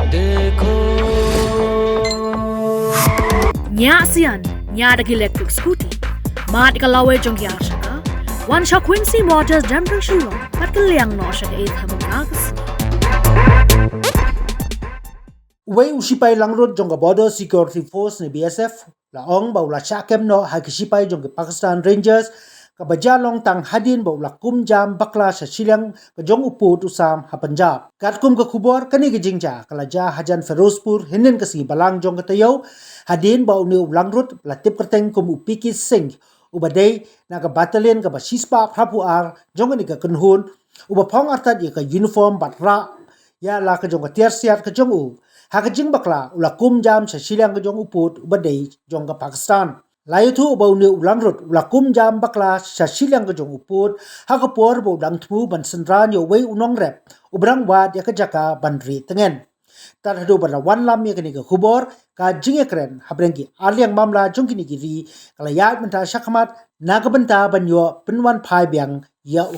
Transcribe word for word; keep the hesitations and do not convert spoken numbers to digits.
Nya sian, nya da ki electric scooty. Mat ka lawei jong ki arshaka. Wan sha Quincy Motors Downtown Shillong. Pat ka liang noh sha ka eighth Avenue ka sngi. Uwei u sipai langrut jong ka Border Security Force ne B S F la ong ba u la shah kem noh ha ki sipai jong ki Pakistan Rangers, kaba jia long tang hadien ba u la kum jam bakla sha shiliang ka jong u pud u sam ha Punjab. Katkum ka khubor, kane ka jingjia ka la jia hajan Ferozpur hynnin ka sngi Balang jong ka taïew, hadien ba une u langrut la tip kyrteng kum u P K Singh, uba dei na ka battalion kaba shispah phraphew ar jong kane ka kynhun, uba phong artat ïa ka uniform bad rah ïa la ka jong ka tiar siat ka jong u. Ha ka jingbakla u la kum jam sha shiliang ka jong u pud uba dei jong ka Pakistan. La ïathuh ba une u langrut u la kum jam bakla sha shiliang ka jong u pud ha ka por ba u dang thmu ban synran ïa uwei u nongrep uba dang wad ïa ka jaka ban rieh tngen. Tad haduh ba la wanlam ïa kane ka khubor, ka jingïakren hapdeng ki arliang mamla jong kine ki ri ka la ïaid mynta shakhmat na ka bynta ban ïoh pynwanphai biang ïa u.